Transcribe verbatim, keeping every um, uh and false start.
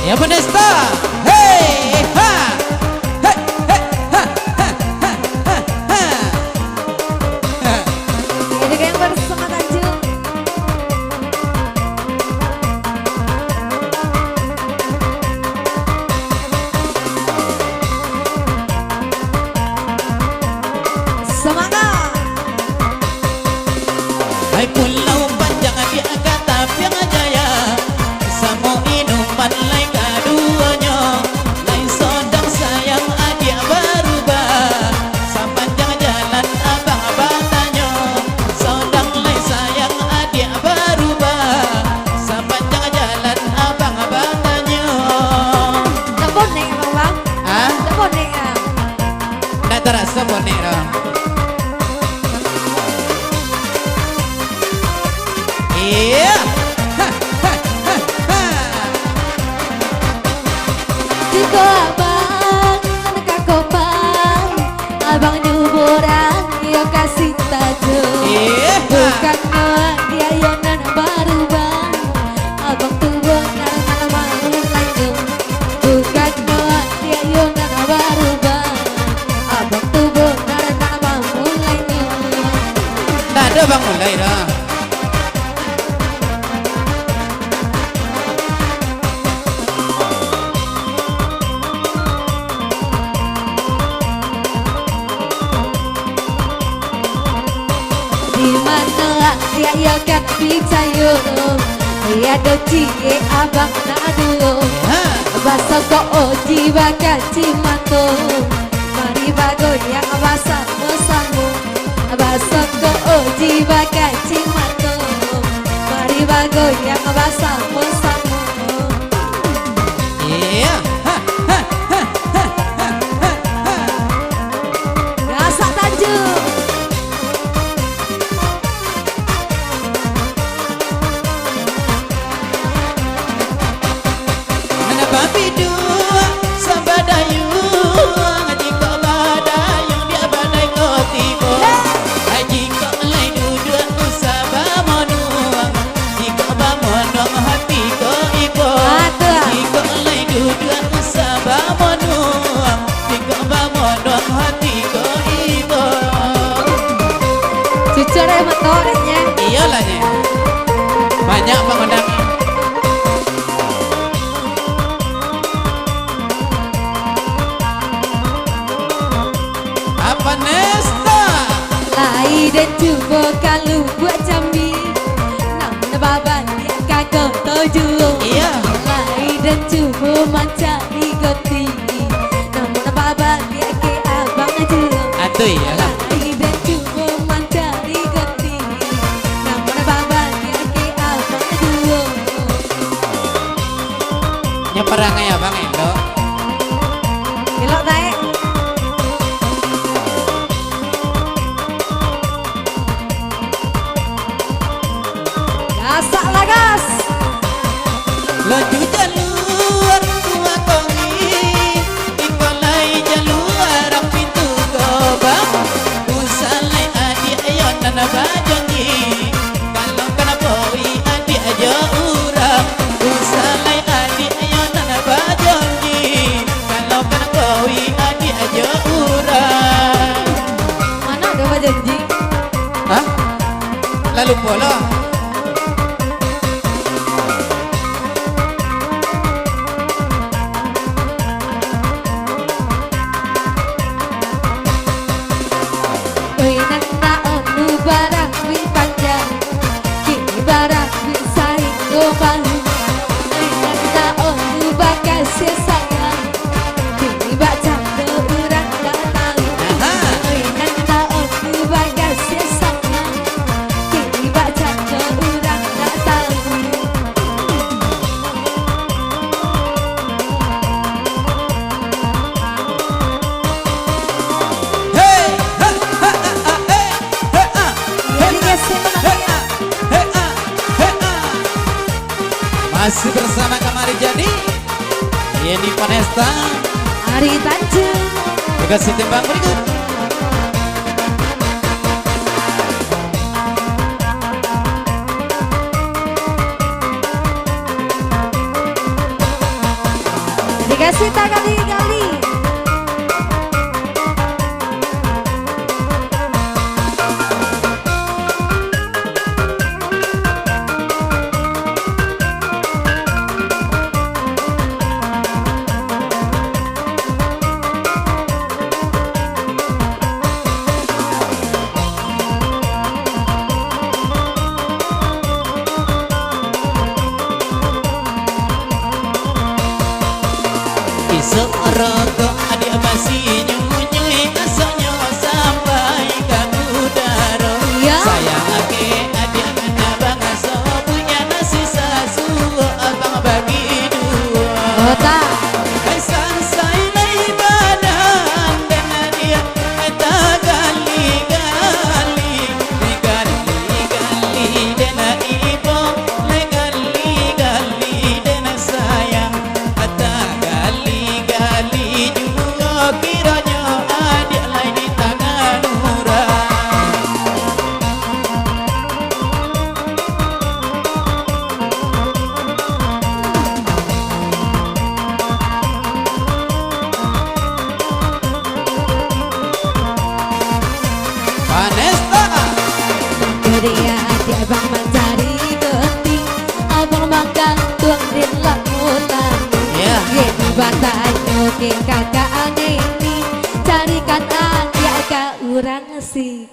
Ya, Vanessa. Hei, ha. Hei, hei, ha, ha, ha, ha, ha. Ini kan bersama Tanjung. Semangat. Hai Pulau Panjang, diak ka tapiang jaya, samo inuman lai kaduonyo, lai sodang sayang adiak barubah, sapanjang jalan abang batanyo, sodang lai sayang adiak barubah, sapanjang jalan abang batanyo. Ndak bonek, Abang? Hah? Ndak bonek, ah? Ndak taraso bonek doh. Iyo. Ha, ha, ha, ha. Jikok abang ka kopa, abang nyo borang, iyo kasih tajo. Iyo. Bukannyo adiak iyo nan barubah, abang tu bonar nan mamulainyo. Bukannyo adiak iyo nan barubah, abang tu bonar nan mamulainyo. Ndak ado bamulai doh. Di mano adiak iyo kan picayo, iyo ado ciek abang nan duo. Ha. Basokok oji bakacimato, mari bagoyang basamo-samo. Basokok oji bakacimato, mari bagoyang basamo-samo. Iyo. Ha, ha, ha. Gasak Tanjung. Nan babiduak sabadayuang, jikok badayuang diak badai ko tibo. Jikok lai duduak usah bamonuang, jikok bamonuang hati ko ibo. Ah, tu lah. Jikok lai duduak usah bamonuang, jikok bamonuang hati ko ibo. Cucur eh motor, nyo. Iyolah, nyo. Banyak pangundang. Apa Nesta? Lai den cubo ka Lubuak Jambi, namun babaliak ka Koto juo. Iya. Lai den cubo mancari goti, namun babaliak ka abang juo. Atuh iyalah. Lai den cubo mancari goti, namun babaliak ka abang juo. Nyo parangai abang elok. Elok taek. Gasak lah, gas. Laju jalua tua kongin, iko lai jalua pintu gobang. Usah lai adiak iyo nan bajanji, kalau kan boi adiak jo urang. Usah lai adiak iyo nan bajanji, kalau kan boi adiak jo urang. Mano ado bajanji? Hah? Lah lupo lo. Oi nan taonu barambut panjang, kini barambut sainggo bahu. Oi nan taonu bakasih sayang, kini bak cando urang dak tahu. Aha. Oi nan taonu bakasih sayang, kini bak cando urang dak tahu. Hei, ha, ha, ha, ha, hei, ha, ha, hei, ha, hei, ha, hei, ha, hei, ha. Masih bersama kami Ari Jadi, Yeni Vanessa. Ari Tanjung. Dikasih tembang berikut. Kasih tagali-gali. Isok rokok adiak basi nyunyui, asoknyo sampai ka udaro. Iyo. Sayang ake adiak, nak bangaso punyo nasi sasuo, abang bagi duo. Otak. Sansai lai badan dan adiak, tagali-gali, gali-gali den ibo, gali-gali den sayang, tagali-gali juo kironyo adiak lai di tangan urang. Vanessa. Kemudian dia abang mancari gunting, abang magantuang di lamunan. Ya. Ye batanyo ke kakak angin ni, carikan adiak ka urang si